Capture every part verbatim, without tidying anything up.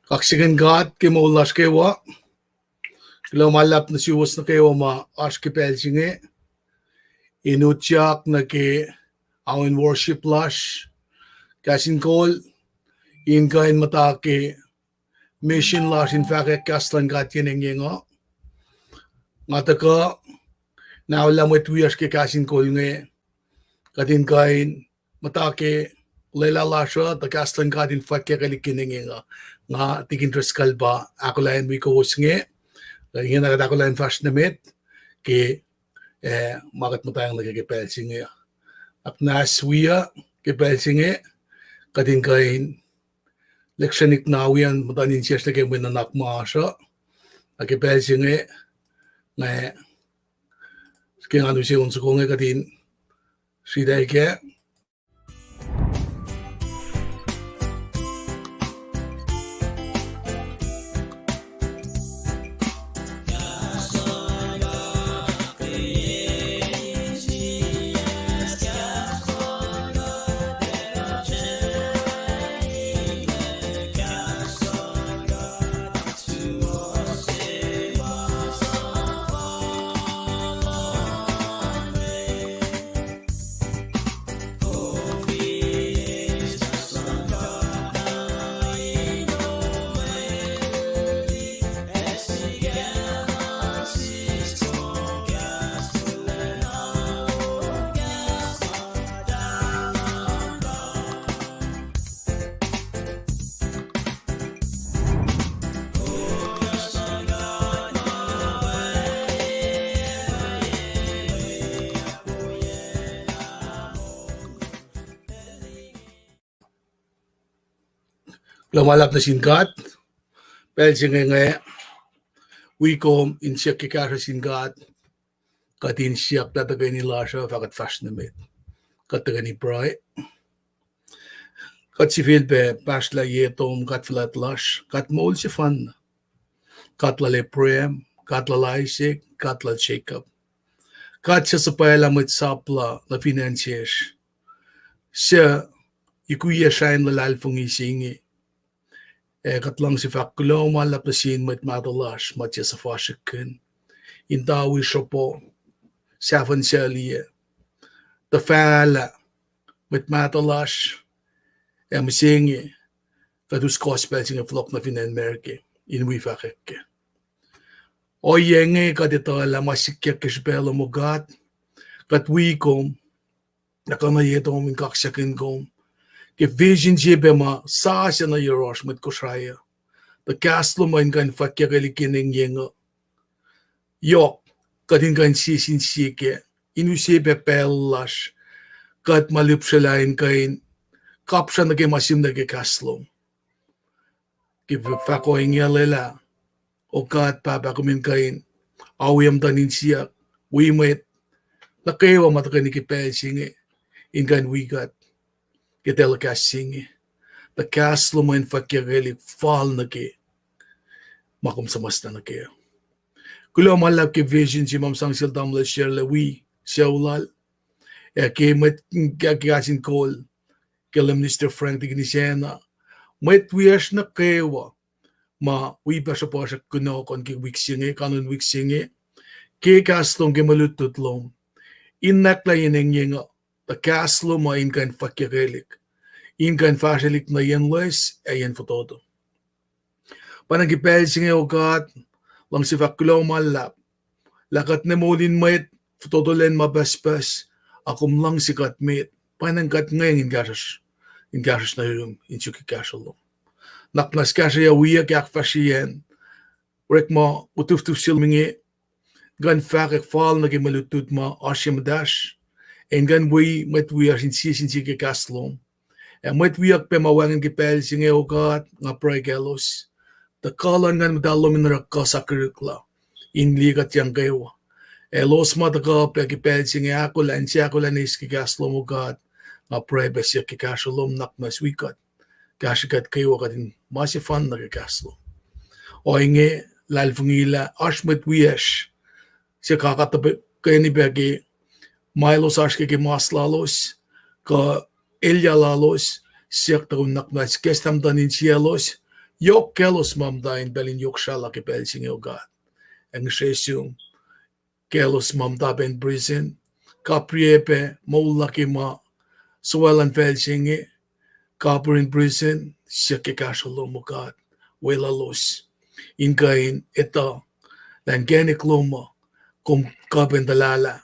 Kaksakihn God ke moul lasr kwewa. Kuloh ma luhlahp nuh suwos nuh kwewa ma oasr ke pacl se inge in utyak nuh ke aoen worship lasr, kahs in kol, in kuh in muhta ke mission lasr in fahkwack kahs luhn God ke yen engyeng uh. Nga tuhkuh in aolah mwet wiyacsr ke kahs in kol inge, kuht in kuh in muhta ke olwelah lasr uh, tuh kahs luhn God in fwackyuckwelihk ke yen engyeng uh. Nga Tikin Driscoll pa ahkolah in wi kowos inge, ingena kuht ahkolah in fahsr nuh met ke, eh, ma kuht muhtwacng nuh ke ke pacl se inge. Aknas wiyuc ke pacl se inge, kuht in kuh in lectionik na wiyacn muhtuhn insiyacsr nuh ke mwe nuhnak ma oasr uh. Na ke pacl se inge, nga, ke ngan use on soko inge kuht in sritacl kac. Kuloh ma luhlahp nuh sin God. Pacl se inge nga wi kom in siyuck ke kahsruh sin God. Kuht in siyuck lah tuhkweni lasr uh fah kuht fahsr nuh met. Kuht tuhkweni pruhe. Kuht sifilpac pahsrlah ye tom, God fuhlwact lasr, God moul sefanna. God lal Abraham, God lal Isaac, God lal Jacob. God suc suhpwaclah mwet sap lal nuh fin acn sesr, suc ikwiyac sracn luhlahlfongi se inge. Ac kuht luhngse fahk kuloh ma luhlahp nuh sin mwet mahtuh lasr ma tiac suhfasrihkihn in tawi sropo, sahfuhn sucliyac, tuhfahlah mwet mahtuh lasr, ac mihsenge kuht us gospel se inge fohlohk nuh fin acn America in wi fahkwack kac. Ohiyac inge kuht etuhlah ma sikyak ke srihpac lom, O God. Kuht wi kom, ac kuh nuh ye tom in kaksakihn kom ke vision se pac ma sasuc nuh yohrohsr mwet Kosrae uh, tuh kahs lom uh in kuh in fwackyuckwelihk ke yen engyeng uh. Yohk, kuht in kuh in sie sin sie kac, in use pac pacl lasr, kuht ma lihpsrelah in kuh in kapsra nuh ke ma sihmlac ke kahs lom. Ke fahk ohinge, lwelah, O God Pahpah, kom in kuh in awi muhtuhn insiyuck, wi mwet nuh kwewa ma tuhkweni ke pacl se inge, in kuh in wi kuht ke telecast se inge, tuh kahs lom uh in fwackyuckwelihk fal nuh ke ma kom suhmuhslah nuh kac. Kuloh ma luhlahp ke vision se ma kom sang sel tamuhlwel Sherle wi sucu lal, ac ke mwet, ke kahs in kol, ke lal Minister Frank Tikinisacna, mwet wiyacsr nuh kwewa ma wi pac sruhpuhsr kunohkohn ke wik se inge, kanun wik se inge, ke kahs lom, ke mwe lutlut lom, in nwacklah yen engyeng uh, tuh kahs lom uh in kuh in fwackyuckwelihk, in kuh in fahsrwelihk nuh yen loes ac yen fototo. Pwacnwacng ke pacl se inge, O God, luhngse fahk kuloh ma luhlahp lah kuht ne moul in mwet fototo lwen ma pucspucs, a kom luhngse kuht met. Pwacnwacng kuht ngweng in kahsruhsr, in kahsruhsr nuh yurum in suk ke kahsruh lom. Nuhnak muhnahs kahsrweyuc wiyuck, ahkfahsryeyacn orekma utuftuh se lom inge, kuh in fahkwack fal nuh ke mwe lutlut ma oasr ye muhtahsr, ac in kuh in wi mwet wiyacsr in sie sin sie ke kahs lom. Ac mwet wiyuck pac ma wacngihn ke pacl se inge, O God, nga pruhe kaclos, tuh kuh luhn Nguhn Muhtahl lom in oruh kuh sakihrihk la in liye kuht yang kwewa. Elos ma tuhkuh pac ke pacl se inge ahkolah, inse ahkolah in eis ke kahs lom, O God, nga pruhe pac siyuck ke kahsruh lom, nuhnak muhnahs wi kuht, kahsrwe kuht kwewa, kuht in ma sefanna ke kahs lom. Ohinge, luhlahlfongi lah oasr mwet wiyacsr suc kakatuh tuhkweni pac ke ma elos oasr ke, ke mas lalos, kuh elyah lalos, siyuck tuh kom nuhnak muhnahs ikacslah muhtuhn insiyaclos, yohk kaclos ma muhta in pacl in yohk srala ke pacl se inge, O God. Ac ngihsre sum, kaclos ma muhta pac in prison, kapriyac pac moul luhk ma suwacl luhn facl se inge, kapir in prison, siyuck ke kahsruh lom, O God, weluhlos in kuh in etuh lah inkacnek lom uh, kom kuh pac in tuhlahlah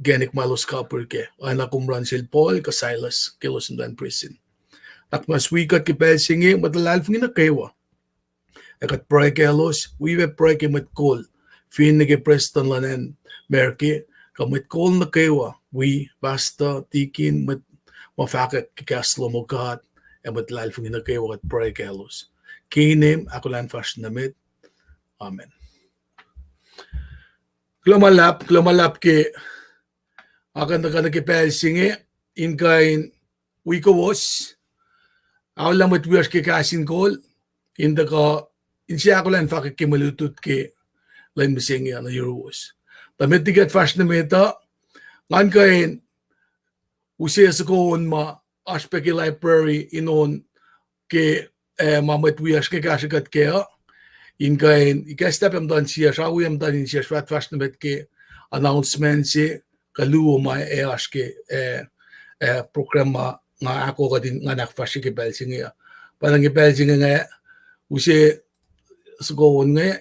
inkacnek ma elos kapir kac, oacna kom oruh nuh sel Paul kuh Silas ke elos muhta in prison. Nuhnak muhnahs wi kuht ke pacl se inge, mwet luhlahlfongi nuh kwewa. Ac kuht pruhe kaclos, wi pac pruhe ke mwet kol, finne ke prestuhn luhn acn America, kuh mwet kol nuh kwewa, wi pastor, tikin, mwet ma fahkwack ke kahs lom, O God, ac mwet luhlahlfongi nuh kwewa kuht pruhe kaclos. Ke inem ahkolah in fahsr nuh met. Amen. Kuloh ma luhlahp, kuloh ma luhlahp ke nga kuh in tuhkuh nuh ke pacl se inge in kuh in wi kowos, aolah mwet wiyacsr ke kahs in kol, in tuhkuh, in se ahkolah in fahkwack ke mwe lutlut ke lwen mihsenge uh nuh yuruwos. Tuh met liki kuht fahsr nuh met uh, ngan kuh in use soko on ma oasr pac ke library in on ke, eh, ma mwet wiyacsr inge kahsrwe kuht kac uh, in kuh in ikacslah pac muhtuhn insiyacsr, awi muhtuhn insiyacsr, fah fahsr nuh met ke announcement se kuh luo ma ac oasr ke, eh, eh, program ma nga ahkoo kuht in ngan ahkfahsrye ke pacl se inge uh. Pa na ke pacl se inge nga use soko on inge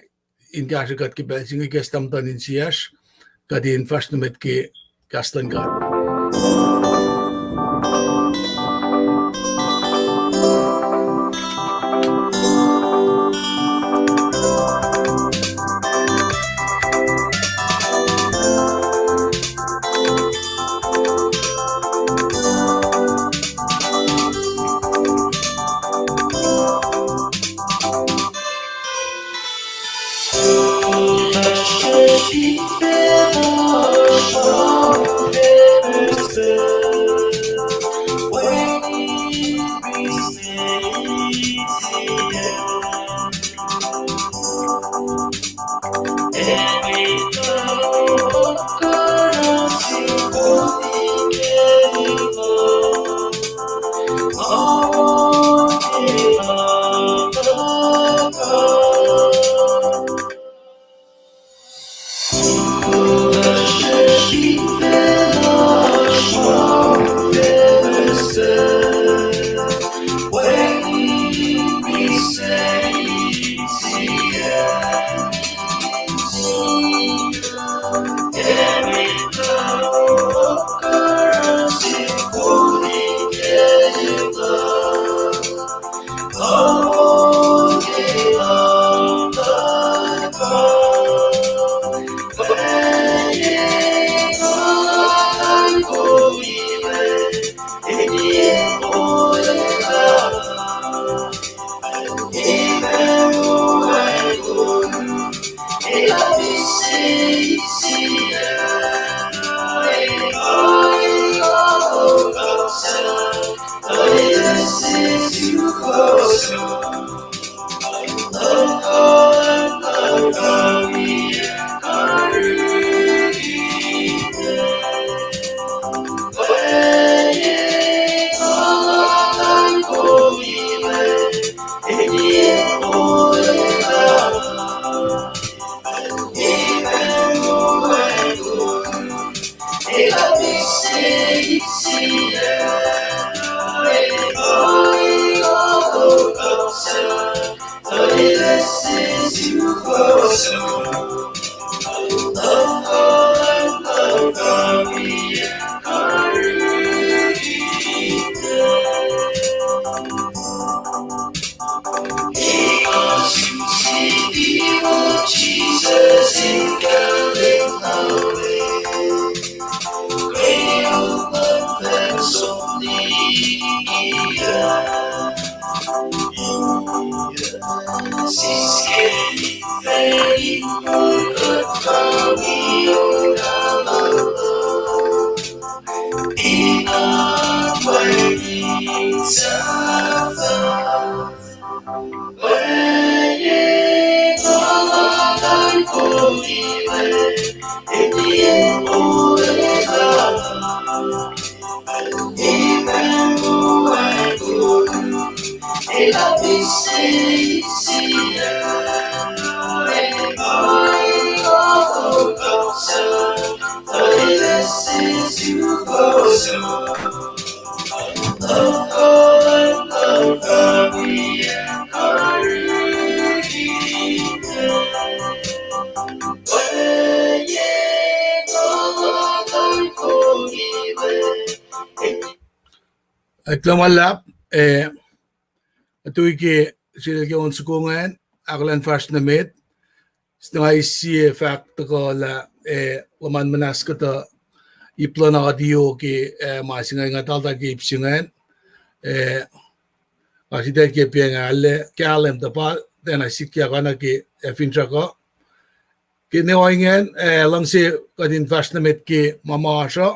in kahsrwe kuht ke pacl se inge, ikacslah muhtuhn insiyacsr, kuht in fahsr nuh met ke kahs luhn God. Ac kuloh ma luhlahp, eh, atui ke srihpac ke on soko ingacn, ahkolah in fahsr nuh met, sna nga eis sie fahk tuhkuh lah, eh, luhman muhnahs kuhtuh ip luhn audio ke, eh, ma se inge nga taltal ke ip se ingacn, eh, nga sritacl ke pacng alu kahlwem tuh pa tiacna sikyak oacna ke, eh, finsrak uh. Ke ne ohinge, eh, luhngse kuht in fahsr nuh met ke ma ma oasr uh.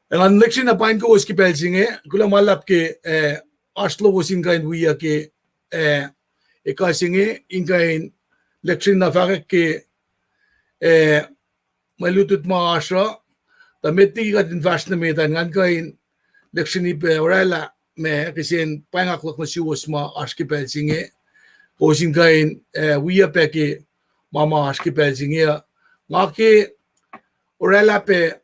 Ac ngan lihksreni na paing kowos ke pacl se inge, kuloh ma luhlahp ke, eh, oasr lowos in kuh in wiyuc ke, eh, ekuh se inge, in kuh in lihksreni na fahkwack ke, eh, mwe lutlut ma oasr uh, tuh met liki kuht in fahsr nuh met an ngan kuh in lihksreni pac orwaclah ma kihsen pwacngak luhk nuh suwos ma oasr ke pacl se inge, kowos in kuh in, eh, wiyuc pac ke ma ma oasr ke pacl se inge uh. Nga ke orwaclah pac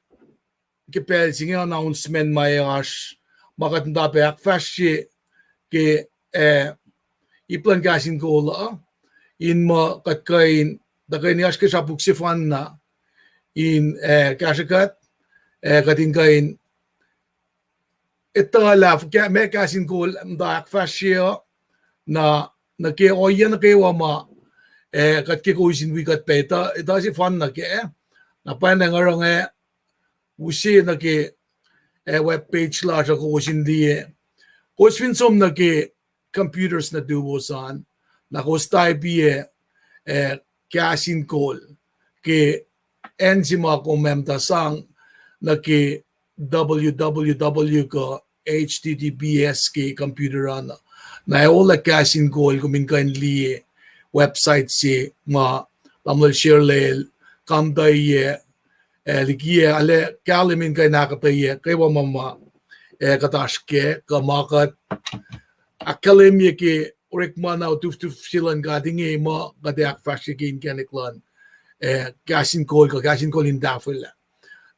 ke pacl se inge announcement ma oasr, ma kuht muhta pac ahkfahsrye ke, eh, ip luhn Kahs in Kol uh, in muh kuht kuh in, tuhkweni oasr ke srapuk sefanna in, eh, kahsrwe kuht, eh, kuht in kuh in etuh lah ma Kahs in Kol muhta ahkfahsrye uh, na, nuh ke ohiyac nuh kwewa ma, eh, kuht ke kowos in wi kuht pac etuh, etuh sefanna kac. Na pwacnwacng oruh nga use nuh ke, eh, web page lasr uh kowos in liye. Kowos fin som nuh ke computers nuhtuwos an, na kowos type-i, eh, Kahs in Kol ke acn se ma kom muhta sang nuh ke W W W kuh H T T P S ke computer an. Na ac ola Kahs in Kol, kom in kuh in liye website se ma Tamuhlwel Sherlel kamtuhiyac, eh, likiyac, ala kahlwem in kuh in ahkuhtweyac kwewa ma ma, eh, kuht oasr kac, kuh ma kuht ahkkahlwemye ke orekma na utuftuf se luhn God inge ma kuht ac ahkfahsrye ke inkacnek luhn, eh, Kahs in Kol kuh Kahs in Kol in Tahfwelah.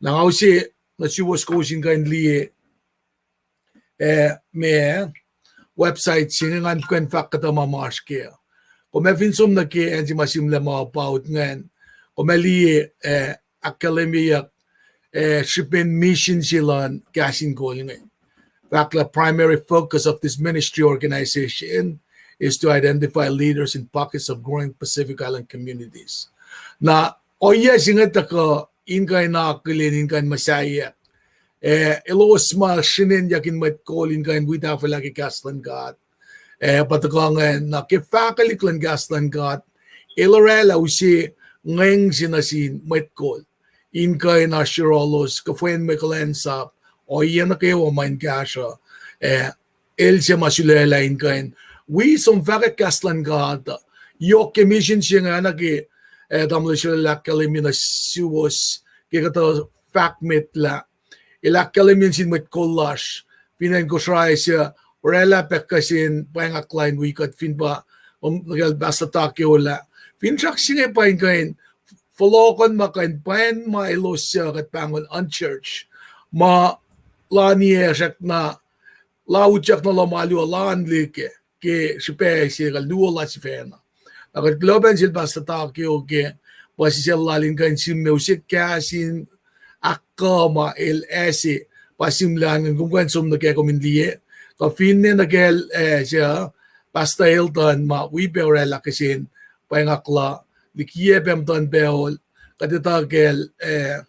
Na nga use nuh suwos kowos in kuh in liye, eh, ma website se inge ngan kuh in fahk kuhtuh ma ma oasr kac. Kom ac fin som nuh ke acn se ma sihmlac ma about ingacn, kom ac liye, eh, ahkkahlwemyeyuck, eh, srihpen mission se luhn Kahs in Kol inge. Fahk lah primary focus of this ministry organization is to identify leaders in pockets of growing Pacific Island communities. Na ohiyac se inge tuhkuh in kuh in akihlen in kuh in muhsaheack, eh, elos ma srihnenyuck in mwet kol in kuh in wi tahfwelah ke kahs luhn God. Eh, pa tuhkuh ingacn na ke fahkwelihk luhn kahs luhn God, el orwaclah use ngweng se nuh sin mwet kol in kuh in oasr yohrohlos, kuhfwen mwe kuhlwacnsap, ohiyac nuh kwewa ma in kahsruh, eh, el se ma sulaclah in kuh in wi som fahkwack kahs luhn God. Yohk ke mission se inge na ke, eh, tamuhlwel Sherlel ahkkahlwemye nuh suwos ke kuhtuh fahk met lah el ahkkahlwemye nuh sin mwet kol lasr fin acn Kosrae suc orwaclah pac kuh sin pwacngaklah in wi kuht fin pa, um, nuh kacl Pastor Takeo lah finsrak se inge pa in kuh in fohlohkohn ma kuh in pwacn ma elos suc kuht pahngon unchurched, ma laniyacsr na, la utyak nuh lohm alu uh, la liki ke srihpac se kuh luo la sifacna. Na kuht kuloh pac nuh sel Pastor Takeo ke puhsisacl lal in kuh in sihmlac use kahs in ahkkuh ma el ase, pa sihmlac an, kom kuh in som nuh kac kom in liye. Kuh finne nuh kacl, eh, se, Pastor Elton ma wi pac orwaclah kuh sin pwacngaklah, likiyac pac muhtuhn pacl, kuht etuh kacl, eh,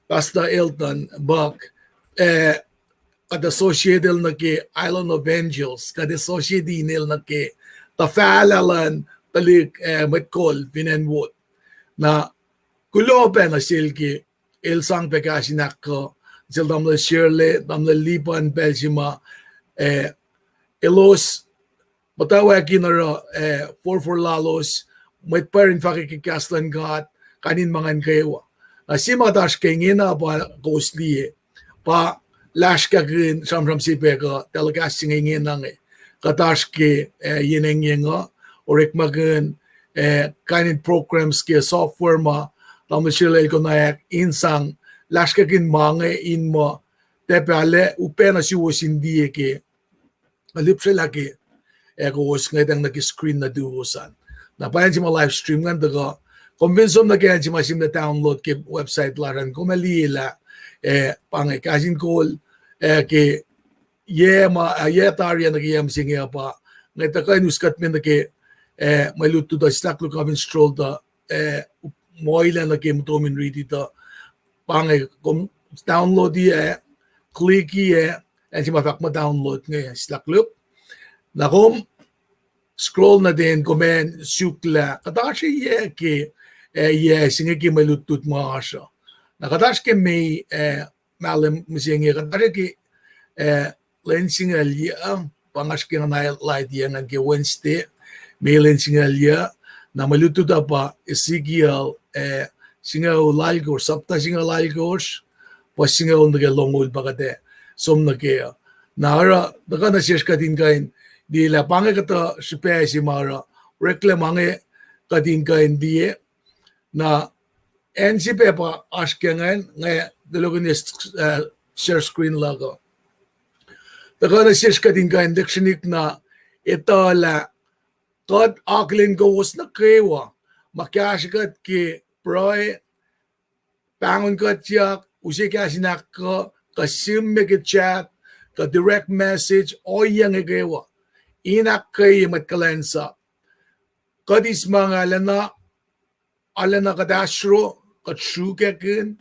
Pastor Elton Buck, eh, kuht associate el nuh ke Island of Angels, kuht associate inel nuh ke tuhfahlah luhn tuhlihk, eh, mwet kol fin acn Wot. Na kuloh pac nuh sel ke el sang pac kahs in ahkkuh, sel tamuhlwel Sherlel, tamuhlwel Lipan pacl se ma, eh, elos muhtwacwacack in oruh, eh, forfor lalos, mwet pwacr in fahkwack ke kahs luhn God, kain in ma ingacn kwewa. Na sie ma kuht oasr ke ingena pa kowos liye, pa lasr kahkihn sramsram se pac kuh telecast se inge ingena inge. kuht oasr ke, eh, yen engyeng uh, orekmakihn, eh, kain in programs ke software ma, tamuhlwel Sherlel konwacack in sang, lasr ke kihn ma inge in muh, tiac pacl ah, upac na suwos in liye ke, lihpsrelah ke, ac kowos ngwetacng nuh ke screen nuhtuwos an. Na pa acn se ma live stream ingacn tuhkuh, kom fin som nuh ke acn se ma sihmlac download ke website lasr an, kom ac liye lah, eh, pa inge kahs in kol, eh, ke yac ma, ah, yac tari ah nuh ke yac mihsenge uh pa, inge tuhkuh in us kuht me nuh ke, eh, mwe lutlut uh, sislah koluk kom fin scroll tuh, eh, moilac nuh ke muhtom in riti tuh, pa inge kom download-i ac, click-i ac, acn se ma fahk muh download inge, sislah koluk. Na kom scroll nuh ten kom an suk lah kuht oasr yac ke, eh, yac se inge ke mwe lutlut ma oasr uh. Na kuht oasr ke May, eh, mahlwem mihsenge, kuht oasr ke, eh, lwen singucul yuc, pa nga oasr ke nga na laiti ingacn ke Wednesday, May lwen singucul yuc, na mwe lutlut uh pa Ezekiel, eh, singucul alkosr, sapta singucul alkosr, fuhs singucul nuh ke longoul pa kuht ac som nuh ke uh. Na oruh, tuhkuh nuh sesr kuht in kuh in liye lah pa inge kuhtuh srihpac se ma oruh, oreklac ma inge kuht in kuh in liye, na acn se pac pa oasr ke ingacn, nga tulokihnye, eh, share screen luhk uh. Tuhkuh nuh sesr kuht in kuh in lihksreni na etuh lah kuht akihlen kowos nuh kwewa ma kahsrwe kuht ke pruhe, pahngon kuhtyak, use kahs in ahkkuh, kuh sihm me ke chat, kuh direct message, ohiyac inge kwewa in ahkkweye mwet kuhlwacnsap. Kuht eis ma nga lacna, arulacna kuht asro, kuht srukackihn,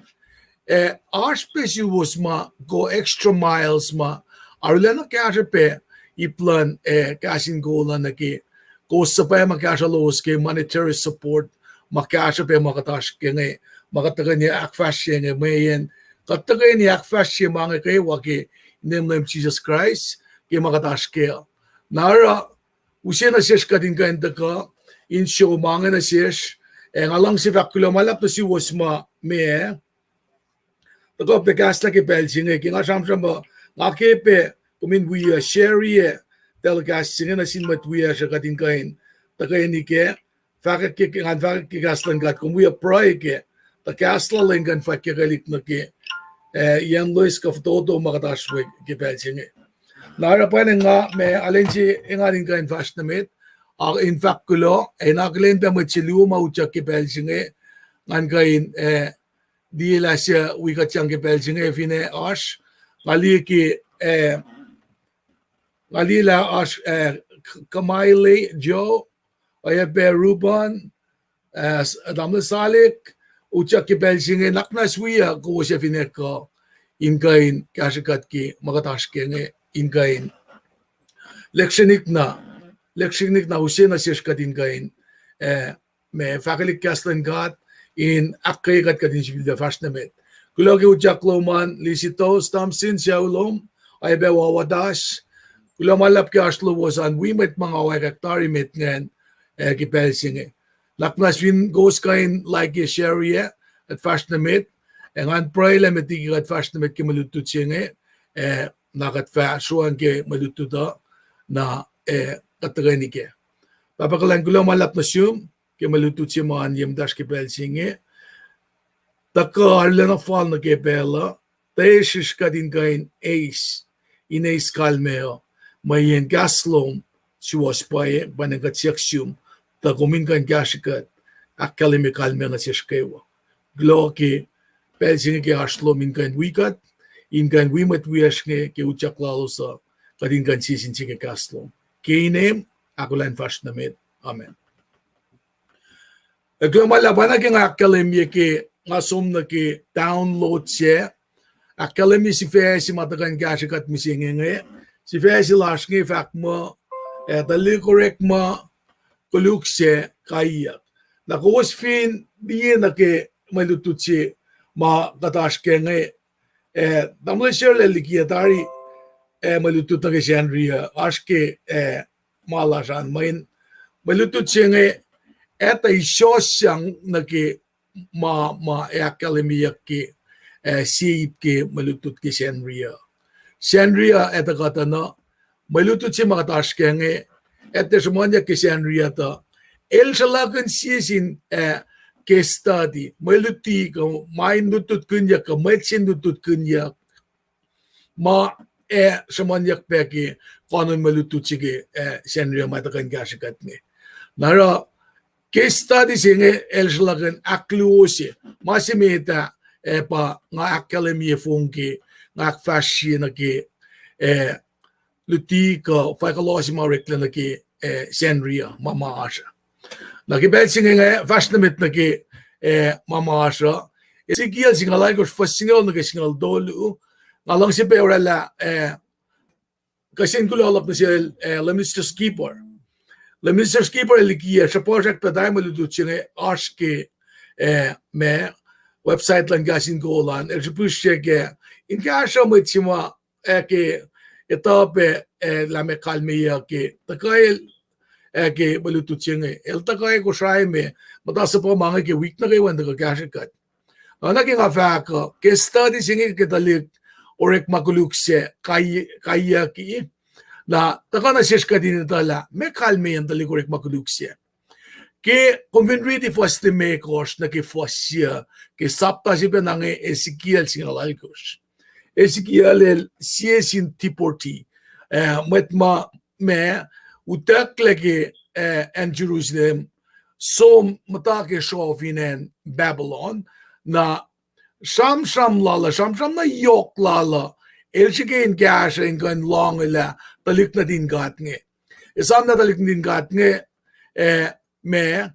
ac oasr pac suwos ma go extra miles ma arulacna kahsruh pac ip luhn, ac kahs in kol uh nuh ke kowos suhpwacma kahsruh lowos ke monetary support ma kahsruh pac ma kuht oasr ke inge, ma kuht tuhkweni ahkfahsrye inge, mweyen kuht tuhkweni ahkfahsrye ma inge kwewa ke inen Leum Jisus Kraist ke ma kuht oasr ke uh. Na oruh, use nuh sesr kuht in kuh in tuhkuh in sruok ma inge nuh sesr, ac nga luhngse fahk kuloh ma luhlahp nuh suwos ma me, tuhkuh pac kahslah ke pacl se inge, ke nga sramsram uh, nga ke pac, kom in wi uh share-i telecast se inge nuh sin mwet wiyacsr uh kuht in kuh in tuhkweni kac, fahkwack ke, ngan fahkwack ke kahs luhn God, kom wi uh pruhe kac, tuh kahs lal in kuh in fwackyuckwelihk nuh ke, eh, yen loes kuh fototo ma kuht oasr we ke pacl se inge. Na oruh pwacnwacng nga ma alense engan in kuh in fahsr nuh met, ac in fahk kuloh, ac in akihlen pac mwet se luo ma utyak ke pacl se inge, ngan kuh in, eh, liye lah suc wi kuht sang ke pacl se inge, finne oasr, nga liye ke, eh, nga liye lah oasr, eh, K-, Kamaile Joe, oacyacpac Ruben, eh, s-, tamuhlwel Salik, utyak ke pacl se inge, nuhnak muhnahs wi uh kowos ac finne kuh in kuh in kahsrwe kuht ke ma kuht oasr ke inge, in kuh in lihksreni na, lihksreni na use nuh sesr kuht in kuh in, eh, ma fahkwelihk kahs luhn God in ahkkweye kuht, kuht in sifilpac fahsr nuh met. Kuloh ke utyak lom an, Lisitos Thompson, sucu lom, oacyacpac Wawatas. Kuloh ma luhlahp ke oasr lowos an, wi mwet ma nga oacyacpac tari met ingacn, eh, ke pacl se inge. Nuhnak muhnahs fin kowos kuh in like ac share-i, kuht fahsr nuh met, ac ngan pruhelah met liki kuht fahsr nuh met ke mwe lutlut se inge, ac na kuht fah sruang ke mwe lutlut uh, na, eh, kuht tuhkweni kac. Pahpah kuhlwacng, kuloh ma luhlahp nuh sum ke mwe lutlut se ma oan ye muhtasr ke pacl se inge. Tuhkuh arulacna fal nuh ke pacl uh, tuh srihsrihk kuht in kuh in eis, in eis kalmac uh, mweyen kahs lom suwohs pwacye, pwacnwacng kuht siyuck sum, tuh kom in kuh in kahsrwe kuht, ahkkahlwemye kalmac nuh sesr kwewa. Kuloh ke pacl se inge ke oasr lom in kuh in wi kuht, in kuh in wi mwet wiyacsr inge ke utyak lalos uh, kuht in kuh in sie sin sie ke kahs lom. Ke inem, ahkolah in fahsr nuh met. Amen. Ac kuloh ma luhlahp, oacna ke nga ahkkahlwemye ke nga som nuh ke download se, ahkkahlwemye sifac se ma tuhkuh in kahsrwe kuht mihsenge inge, sifac se lasr inge fahk muh, eh, tuhlihk orekma koluk se kaiyuck. Na kowos fin liye nuh ke mwe lutlut se ma kuht oasr ke inge, eh, tamuhlwel Sherlel liki ah tari, eh, mwe lutlut nuh ke Sacnri uh, oasr ke, eh, ma lasr an, mweyen mwe lutlut se inge, etuh isohsyang nuh ke ma, ma ahkkahlwemyeyuck ke, eh, sie ip ke mwe lutlut ke Sacnri uh. Sacnri uh etuh kuhtuh na, mwe lutlut se ma kuht oasr kac inge, etuh sruhmuhnyuck ke Sacnri uh tuh, el sruhlahkihn sie sin, ah, case study, mwe luti kuh ma in lutlutkihnyuck kuh mwet se in lutlutkihnyuck, ma, ah, sruhmuhnyuck pac ke koanon mwe lutlut se ke, ah, Sacnri uh ma tuhkuh in kahsrwe kuht inge. Na oruh case study se inge el sruhlahkihn ahkluo se, ma se met ah, ah, pa nga ahkkahlwemye fong ke, nga ahkfahsrye nuh ke, ah, luti kuh fahkuloh se ma oreklac nuh ke, ah, Sacnri uh ma ma oasr uh. Na ke pacl se inge nga fahsr nuh met nuh ke, ah, ma ma oasr uh. Ezekiel singucul alkosr, fuhs singucul nuh ke singucul tolu, nga luhngse pac oraclah, ah, kihsen kuloh luhk nuh sel, ah, Leominster Skipper. Leominster Skipper el likiyac, srihpac srackpacna mwe lutlut se inge oasr ke, ah, ma, website luhn Kahs in Kol an, el srihpihsrye kac, in kahsruh mwet se ma, ah, ke, etuh pac, ah, lah meac kalmeyac ke tuhkuh el, ah, ke mwe lutlut se inge. El tuhkuh Kosrae me, muhta suhpuh ma inge ke wik nuh kwewa in tuhkuh kahsrwe kuht. Na nuh ke nga fahk uh, case study se inge ke tuhlihk orekma koluk se kai-, kaiyucki. Na tuhkuh nuh sesr kuht in etuh lah meac kalmeyacn tuhlihk orekma koluk se. Ke kom fin riti fuhs limekohsr nuh ke fuhs yuc, ke sapta se pacna inge Ezekiel singucul alkosr. Ezekiel el sie sin deportee, ah, mwet ma, ma utucklac ke, ah, acn Jerusalem, som muhta ke srof in acn Babylon, na sramsram lal uh, sramsram na yohk lal uh, el srihke in kahsruh in kuh in loangelah tuhlihk nuhtin God inge. Esam na tuhlihk nuhtin God inge, ah, ma,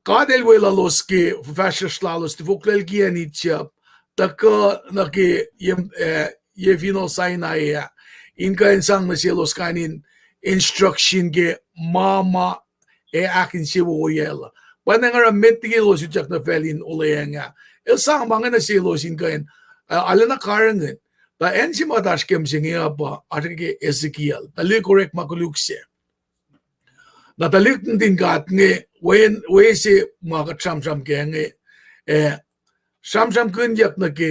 God el weluhlos ke fuhfahsryucsr lalos, tifoklacl kiyacn Egypt, tuhkuh nuh ke ye, ah, ye finohl Sinai ah, in kuh in sang nuh selos kain in instruction ke ma ma ac ahkinsewowoyacl. Pa na nga oruh met liki elos utyak nuh facl in olweacng ah, el sang ma inge nuh selos in kuh in, ah, arulacna karihngihn. Tuh acn se ma kuht oasr ke mihsenge uh pa oasr ke Ezekiel, tuhlihk orekma koluk se. Na tuhlihk nuhtin God inge, wen, we se ma kuht sramsram kac inge, ah, sramsramkihnyuck nuh ke,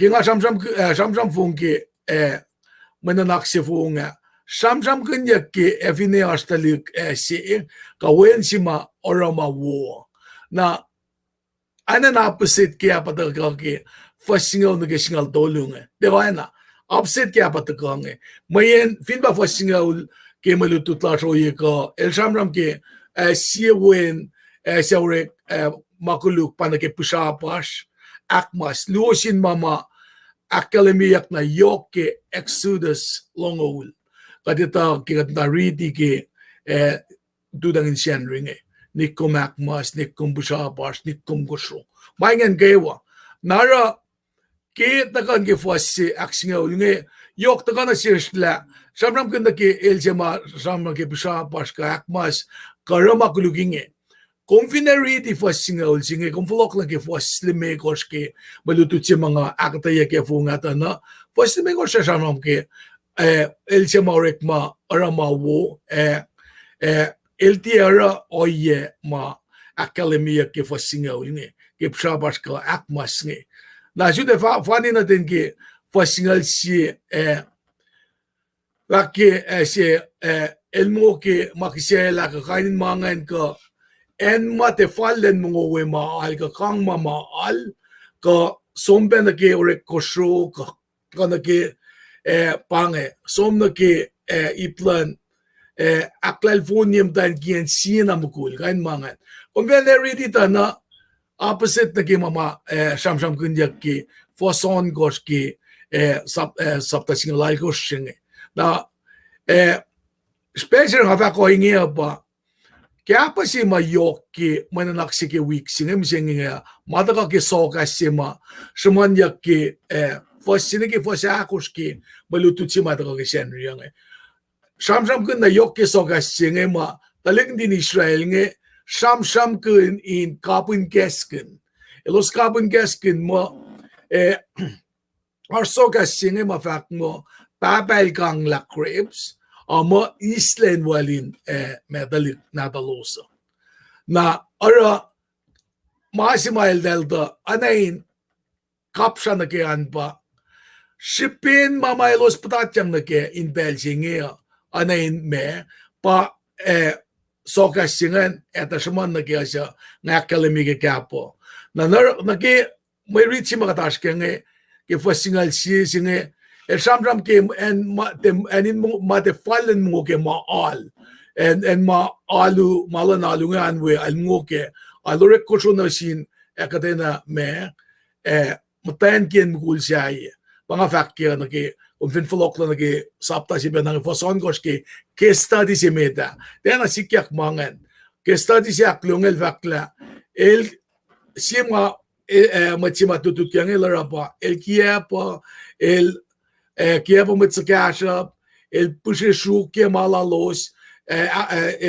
ke nga sramsram, ah, sramsram fong ke, ah, mwe nuhnak se fong ah, sramsramkihnyuck ke ac finne oasr tuhlihk, ah, se, kuh wen se ma oruh ma wo. Na, acn an opposite ke a pa tuhkuh ke fuhs singucul nuh ke singucul tolu inge. Tiac oacna, opposite ke a pa tuhkuh inge. Mweyen fin pa fuhs singucul ke mwe lutlut lasr ohiyac kuh, el sramsram ke, ah, sie wen, ah, se orek, ah, ma koluk pa nuh ke pihsrapasr, ahkmas, luo sin ma ma ahkkahlwemyeyuck na yohk ke Exodus longoul. Kuht etuh ke kuht na riti ke, ah, tutacng in Sacnri inge, nikkom ahkmas, nikkom pihsrapasr, nikkom kosro. Ma ingacn kwewa. Na oruh ke tuhkuh nuh ke fuhs se ahksingucul inge, yohk tuhkuh nuh sesr lah sramsramkihn nuh ke el se ma sramsram ke pihsrapasr kuh ahkmas kuh oruh ma koluk inge. Kom fin riti fuhs singucul se inge, kom fohlohk nuh ke fuhs limekohsr ke mwe lutlut se ma nga ahkuhtweyac ke fong ah tuh na, fuhs limekohsr ah sramsram ke, ah, el se ma orek ma oruh ma wo, ah, ah, el tiac oruh ohiyac ma ahkkahlwemyeyuck ke fuhs singucul inge, ke pihsrapasr kuh ahkmas inge. Na sut ac fa-, fani nuh ten ke fuhs singucul sie, ah, fahk ke, ah, se, ah, el mo ke ma kihsaclah kuh kain in ma ingacn kuh, acn ma tiac fal lwen mongo we ma al kuh kang ma ma al, kuh som pac nuh ke orek kosro kuh, kuh nuh ke, ah, pa inge, som nuh ke, ah, ip luhn, ah, ahklahlfonye muhtwacn kiyacn sie na mukul, kain ma ingacn. Kom fin riti tuh na, opposite nuh ke ma ma, ah, sramsramkihnyuck ke fuhs ohnkohsr ke, ah, sap-, ah, sapta singucul alkohsr se inge. Na, ah, special nga fahk ohinge uh pa, kahpah se ma yohk ke mwe nuhnak se ke wik se inge mihsenge inge, ma tuhkuh ke sokahs se ma sruhmuhnyuck ke, ah, fuhs se nuh ke fuhs ahkosr ke mwe lutlut se ma tuhkuh ke Sacnri inge. Sramsramkihn na yohk ke sokahs se inge ma tuhlihk nuhtin Israel inge sramsramkihn in kapihn kahskihn. Elos kapihn kahskihn muh, ah, oasr sokahs se inge ma fahk muh pahpah el kanglah grapes, a muh islacn wal in, ah, ma tuhlihk nahtuhlos uh. Na oruh ma se ma eltahl tuh oacna in kapsra nuh ke an pa, srihpen ma ma elos puhtatyang nuh kac in pacl se inge uh, oacna in ma, pa, eh, sokahs se ingacn, ac tuh sruhmuhn nuh ke suc nga ahkkahlwemye ke kahp uh. Na nuh, nuh ke mwe rit se ma kuht oasr kac inge, ke fuhs singucul sie se inge, el sramsram ke acn ma, acn in, ma tiac fal in mongo ke ma al. Acn, acn ma alu, ma luhn alu inge an we, el mongo kac, el orek kosro nuh sin, ac kuhtwena ma, ac muhtwacn kiyacn mukul sahyac. Pa nga fahk ke nuh ke, kom fin fohlohklac nuh ke sapta se pacna inge, fuhs ohnkohsr ke, ke study se met ah. Tiacna sikyak ma ingacn. Ke study se ahkluo inge el fahk lah, el, sie ma, eh, mwet se ma lutlut ke inge el oruh pa, el kiacpuh, el, eh, kiacpuh mwet suhkahsruhp, el pihsre sruokyac ma lalos, eh,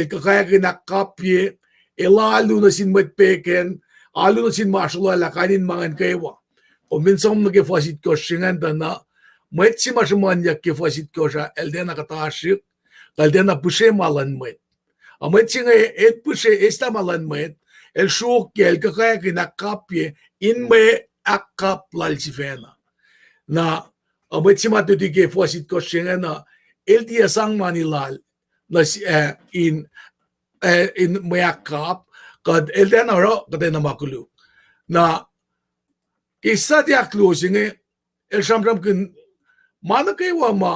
el kuhkakihn ahkkapye, el alu nuh sin mwet pegan, alu nuh sin ma sruloala, kain in ma ingacn kwewa. Kom fin som nuh ke fuhs itkohsr se ingacn tuh na, mwet se ma sruhmuhnyuck ke fuhs itkohsr ah, el tiacna kuhtasrihk, kuh el tiacna pihsre ma luhn mwet. A mwet se inge el pihsre, eslah ma luhn mwet, el sruokyac, el kuhkakihn ahkkapye, in mwe ahkkap lal sifacna. Na, a mwet se ma lutlut ke fuhs itkohsr se ingacn uh, el tiac sang mani lal, nuh, eh, in, eh, in mwe ahkkap, kuh el tiacna oruh kuhtwena ma koluk. Na, ke study ahkluo se inge, el sramsramkihn ma nuh kwewa ma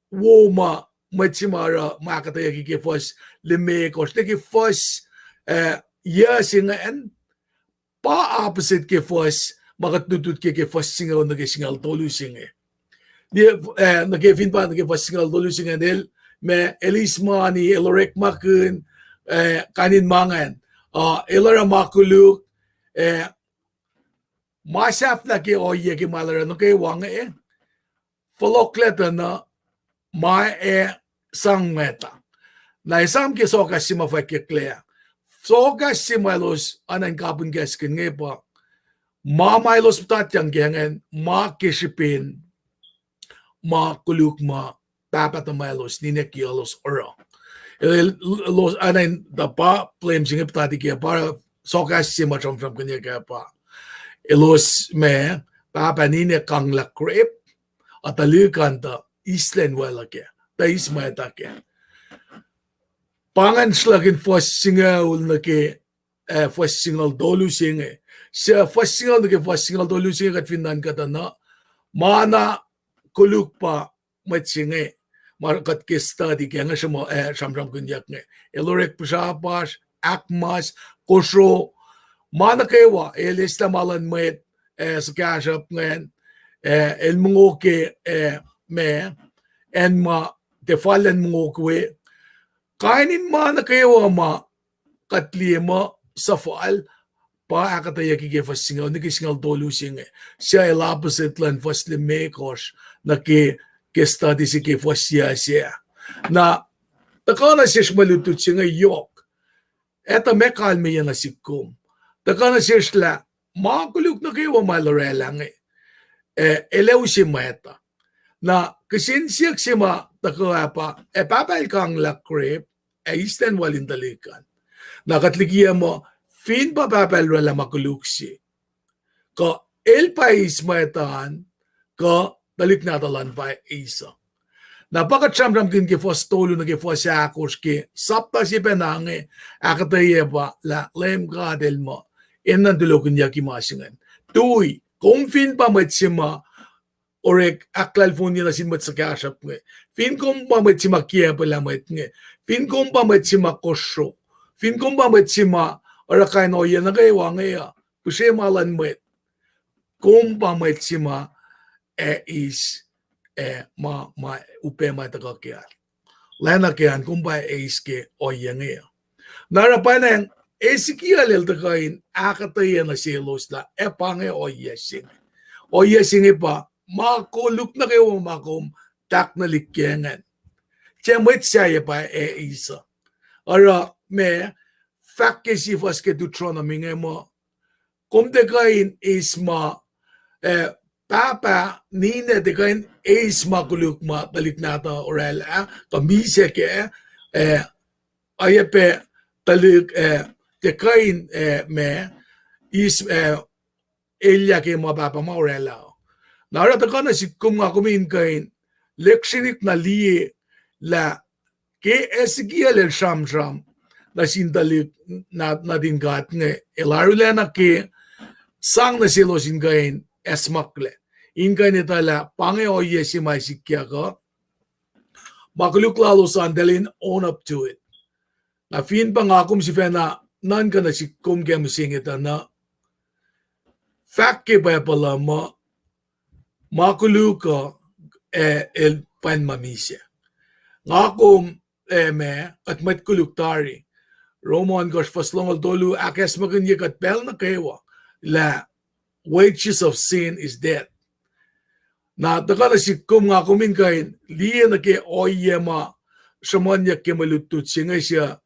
wo ma mwet se ma oruh ma ahkuhtweyucki ke fuhs limekohsr, nuh ke fuhs, eh, yac se ingacn, pa opposite ke fuhs ma kuht lutlut ke, ke fuhs singucul nuh ke singucul tolu se inge. Nuh ke, eh, nuh ke fin pa nuh ke fuhs singucul tolu se ingacn el, ma el eis mani, el orekmakihn, eh, kain in ma ingacn, uh, el oruh ma koluk, eh, ma sahflah ke ohiyac ke ma el oruh nuh kwewa inge, fohlohklac tuh na ma ac sang mwet ah. Na esam ke sokahs se ma fwackyucklac. Sokahs se ma elos oacna in kapihn kahskihn inge pa, ma ma elos puhtatyang ke ingacn, ma ke srihpen ma koluk ma pahpah tuhmwaclos, ninac kiyaclos oruh. El, elos oacna in tuh pa blame se inge puhtati ke pa sokahs se ma sramsramkihnyuck ah pa, elos ma, pahpah ninac kanglah grape, a tuhlihk an tuh eislah in weluhl kac, tuh eis mwet ah kac. Pa ingacn sruhlahkihn fuhs singucul nuh ke, eh, fuhs singucul tolu se inge. Suc fuhs singucul nuh ke fuhs singucul tolu se inge kuht fin nuhnkuh tuh na, ma na koluk pa mwet se inge, ma kuht ke study ke inge sruhmuh, eh, sramsramkihnyuck inge. El orek puhsrapasr, ahkmas, kosro, ma nuh kwewa, el eslah ma luhn mwet, eh, suhkahsruhp ingacn, eh, el mongo ke, eh, ma, acn ma tiac fal in mongo we. Kain in ma nuh kwewa ma kuht liye muh suhfal, pa ahkuhtweyucki ke fuhs singucul nuh ke singucul tolu se inge. Suc el opposite luhn fuhs limekohsr nuh ke, ke study se ke fuhs yac se. Na, tuhkuh nuh sesr mwe lutlut se inge yohk. Etuh ma kalmeyac nuh sihk kom. Tuhkuh nuh sesr lah ma koluk nuh kwewa ma el orwaclah inge, eh, el ac use mwet ah. Na kihsen siyuck se ma tuhkuh ah pa, ac pahpah el kanglah grape, ac eislah in weluhl tuhlihk an. Na kuht likiyac muh, fin pa pahpah el orwaclah ma koluk se, kuh el pa eis mwet an, kuh tuhlihk nahtuhl an pa eis uh. Na pa kuht sramsramkihn ke fuhs tolu nuh ke fuhs ahkosr ke sapta se pacna inge, ahkuhtweyac pa lah Leum God El muh, enenuh in tulohkihnyucki ma se ingacn. Tui, kom fin pa mwet se ma orek ahklahlfonye nuh sin mwet suhkahsruhp inge, fin kom pa mwet se ma kiacpwelah mwet inge, fin kom pa mwet se ma kosro, fin kom pa mwet se ma oruh kain ohiyac nuh kwewa inge uh, pihsre ma luhn mwet, kom pa mwet se ma, eh, eis, eh, ma, ma upac ma tuhkuh ke ah, lacna ke an, kom pa eis ke ohiyac inge uh. Na oruh pwacnwacng Ezekiel el tuhkuh in ahkuhtweyac nuh selos lah ac pa inge ohiyac se inge. Ohiyac se inge pa ma koluk nuh kwewa ma kom tahk nuh lihk ke ingacn, tiac mwet sahyac pa ac eis uh. Oruh ma, fahk ke sie fuhs ke Deuteronomy inge muh, kom tiac kuh in eis ma, eh, pahpah ninac tiac kuh in eis ma koluk ma tuhlihk nahtuhl orwaclah, kuh misac kac, eh, oacyacpac tuhlihk, eh, tiac kuh in, eh, ma, eis, eh, elyah ke ma pahpah ma orwaclah uh. Na oruh tuhkuh nuh sihk kom nga kom in kuh in lihksreni na liye lah ke Ezekiel el sramsram nuh sin tuhlihk na-, nuhtin God inge, el arulacna ke sang nuh selos in kuh in acsmaklac, in kuh in etuh lah pa inge ohiyac se ma sikyak uh, ma koluk lalos an, eltahl in own up to it. Na fin pa nga kom sifacna nuhnkuh nuh sihk kom ke mihsenge tuh na, fahk ke Bible uh muh, ma koluk uh, ac el pwacn ma misac. Nga kom, ac ma, kuht mwet koluk tari. Rom ohnkohsr fuhs longoul tolu ahkacsmakihnye kuht pacl nuh kwewa lah wages of sin is death. Na tuhkuh nuh sihk kom nga kom in kuh in liye nuh ke ohiyac ma sruhmuhnyuck ke mwe lutlut se inge, suc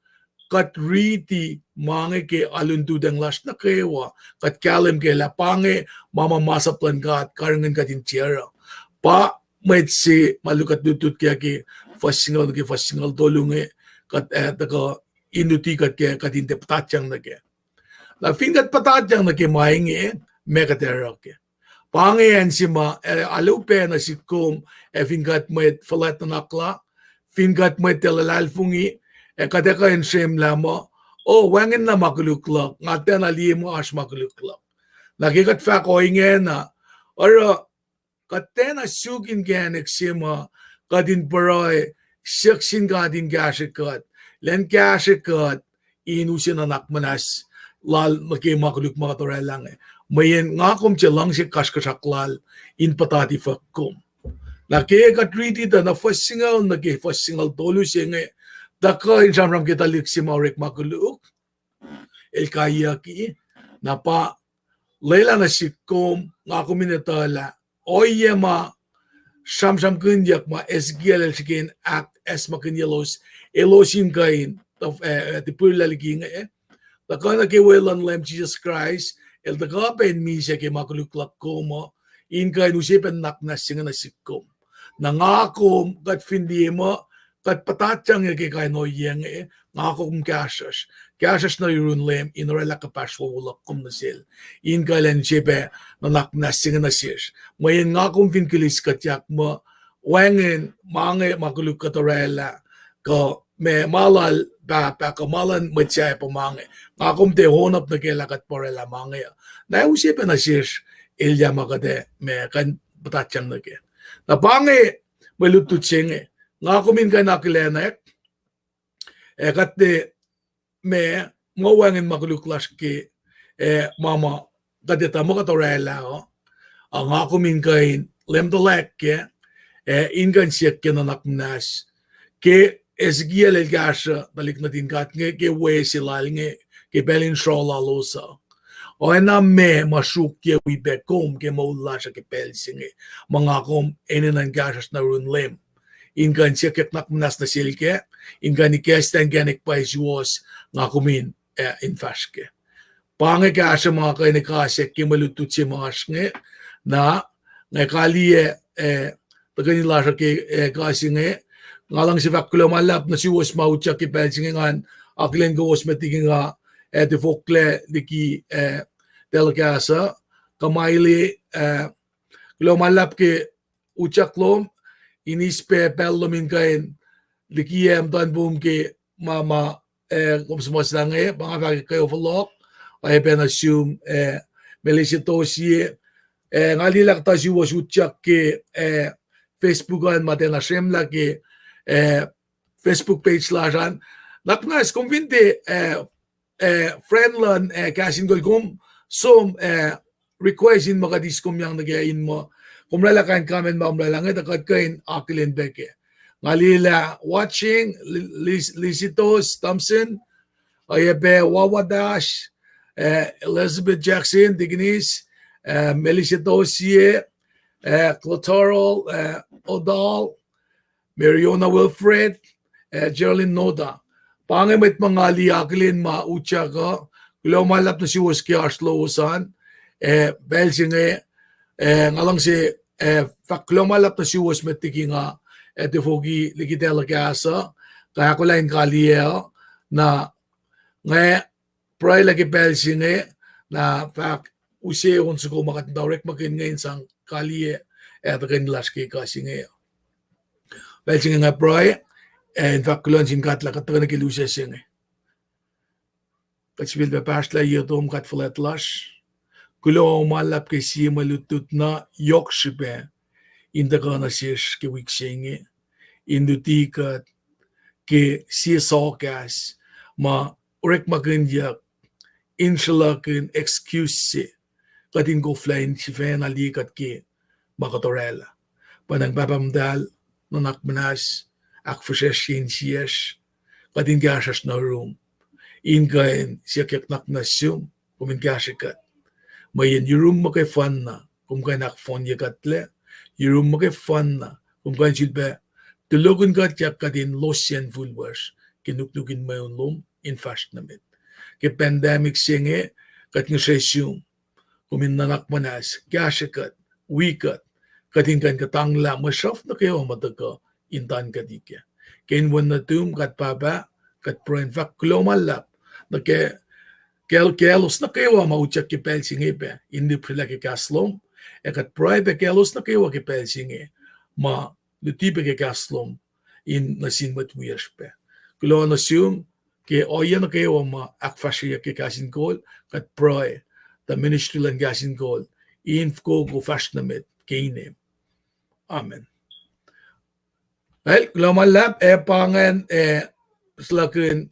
kuht riti ma inge ke alu in lututacng lasr nuh kwewa, kuht kahlwem ke lah pa inge ma ma masap luhn God karihngihn kuht in tiac oruh. Pa mwet se ma luhk kuht lutlut kac ke fuhs singucul nuh ke fuhs singucul tolu inge, kuht, ah, tuhkuh in luti kuht ke kuht in tiac puhtatyang nuh kac. Na fin kuht puhtatyang nuh ke ma inge, ma kuht ac oruh kac. Pa inge acn se ma, ah, alu pac nuh sihk kom, ac fin kuht mwet fuhlwact nuhnak la, fin kuht mwet tiac luhlahlfongi, ac kuht ac kuh in srwemlah muh, o, wacngihn na ma koluk luhk, nga tiacna liye muh oasr ma koluk luhk. Na ke kuht fahk ohinge na, oruh kuht tiacna suk inkacnek se ma kuht in pruhe siyuck sin God in kahsrwe kuht, lwen kahsrwe kuht in use nuhnak muhnahs lal nuh ke ma koluk ma kuht orwaclah inge. Mweyen nga kom tiac luhngse kasrkuhsrak lal in puhtati fuhk kom. Na ke kuht riti tuh na fuhs singucul nuh ke fuhs singucul tolu se inge, tuhkuh in sramsram ke tuhlihk se ma orekma koluk, el kaiyucki, na pa lwelah nuh sihk kom nga kom in etuhlah ohiyac ma sramsramkihnyuck ma Ezekiel el srihke in ahkacsmakihnyaclos, elos in kuh in, ah, tipirlah liki inge. Tuhkuh nuh ke wel luhn Leum Jisus Kraist, el tuhkuh pac in misac ke ma koluk luhk kom uh, in kuh in use pac nuhnak muhnahs se inge nuh sihk kom. Na nga kom kuht fin liye muh kuht puhtatyang ke kain ohiyac inge, nga kom kahsruhsr. Kahsruhsr nuh yurun Leum in orwaclah kuhpahsr wowo luhk kom nuh sel, in kuh in use pac nuhnak muhnahs se inge nuh sesr. Mweyen nga kom fin kilis kuhtyak muh wacngihn ma inge ma koluk kuht orwaclah, kuh ma, ma lal pahpah, kuh ma luhn mwet sahyac pa ma inge, nga kom tiac own up nuh ke lah kuht pa orwaclah ma inge uh. Na use pac nuh sesr elyah ma kuht ac, ma kuh in puhtatyang nuh kac. Na pa inge mwe lutlut se inge, nga kom in kuh in akihlenack, ac kuht tiac, ma, ma wacngihn ma koluk lasr ke, ac ma ma kuht etuh muh kuht orwaclah uh, ac nga kom in kuh in leum tuhlac kac, ac in kuh in siyuck ke nuhnak muhnahs ke Ezekiel el kahsruh tuhlihk nuhtin God inge ke we se lal inge, ke pacl in sruoh lalos uh. Oacna ma ma sruokyac wi pac kom ke moul lasr uh ke pacl se inge, ma nga kom enenuh in kahsruhsr nuh yurun Leum, in kuh in siyuck nuhnak muhnahs nuh sel kac, in kuh in ikacslah inkacnek pwacye suwohs nga kom in, ah, in fahsr kac. Pa inge kahsruh ma kuh in ikasack ke mwe lutlut se ma oasr inge, na nga kaliyac, ah, tuhkweni lasr uh ke, ah, kuh se inge, nga luhngse fahk kuloh ma luhlahp nuh suwos ma utyak ke pacl se inge. Ngan akihlen kowos met liki nga, ah, tifoklac liki, ah, telecast uh, kuh ma ile, ah, kuloh ma luhlahp ke utyak lom, in eis pac pacl lom in kuh in likiyac muhtuhn poum ke ma ma, ah, kom suhmuhslah inge, pa nga fahk ke kwewa fohlohk, oacyacpac nuh sum, ah, Melissa Tosie, ah, nga liye lah kuhtuh suwos utyak ke, ah, Facebook an, ma tiacna srwemlah ke, ah, Facebook page lasr an. Nuhnak muhnahs kom fin tiac, ah, ah, friend luhn, ah, Kahs in Kol, kom som, ah, request in muh kuht eis kom yang nuh ke in muh kom orwaclah kain comment ma kom orwaclah inge tuh kuht kuh in akihlen pac kac. Nga liye lah watching, Li-, Li-, Lisitos Thompson, oacyacpac Wawa Dash, ah, Elizabeth Jackson, Dikinis, ah, Melissa Tosie, ah, Clotorol, ah, Odal, Mariona Wilfred, ah, Geraldine Noda. Pa inge mwet ma nga liye akihlen ma utyak uh, kuloh ma luhlahp nuh suwos ke oasr lowos an, ah, pacl se inge, ah, nga luhngse, ah, fahk kuloh ma luhlahp nuh suwos met liki nga, ah, tifoki liki telecast uh, kuh ahkolah in kaliyac uh, na nga pruhelah ke pacl se inge, na fahk use on soko ma kuht muhta orekmakihn inge in sang kaliyac, ac tuhkweni lasr ke ekuh se inge. Pacl se inge nga pruhe, ac in fahk kuloh nuh sin God lah kuht tuhkuh nuh ke lusac se inge. Kuht sifilpac pahsrlah ye tom God fuhlwact lasr. Kuloh ma luhlahp ke sie mwe lutlut na yohk srihpac in tuhkuh nuh sesr ke wik se inge, in luti kuht ke sie sohkahs ma orekmakihnyuck in sruhlakihn excuse se kuht in koflah in sifacna liye kuht ke ma kuht orwaclah. Pwacnwacng Pahpah Muhtahl, nuhnak muhnahs, ahkfihsracsrye insiyacsr, kuht in kahsruhsr nuh yurum, in kuh in siyuckyak nuhnak muhnahs sum, kom in kahsrwe kuht. Mweyen yurum muhkwena kom kuh in ahkfohnye kuhtlac, yurum muhkwena kom kuh in sulpac tulohkihn kuhtyak kuht in losyacn fihl lasr ke nuknuk in mweun lom in fahsr nuh met. Ke pandemic se inge, kuht ngihsre sum, kom in nuhnak muhnahs, kahsrwe kuht, wi kuht, kuht in kuh in kuhtanglah mwe sruhf nuh kwewa ma tuhkuh in tuhn kuht ikac. Ke inen wen nuhtum, God Pahpah, kuht pruhe in fahk kuloh ma luhlahp nuh ke, ke, kaclos nuh kwewa ma utyak ke pacl se inge pac in lihpsrelah ke kahs lom, ac kuht pruhe pac kaclos nuh kwewa ke pacl se inge ma luti pac ke kahs lom in nuh sin mwet wiyacsr pac. Kuloh nuh sum ke ohiyac nuh kwewa ma ahkfahsryeyuck ke Kahs in Kol, kuht pruhe tuh ministry luhn Kahs in Kol in fokoko fahsr nuh met ke inem. Amen. Well, kuloh ma luhlahp, ac pa ingacn, ac sruhlakihn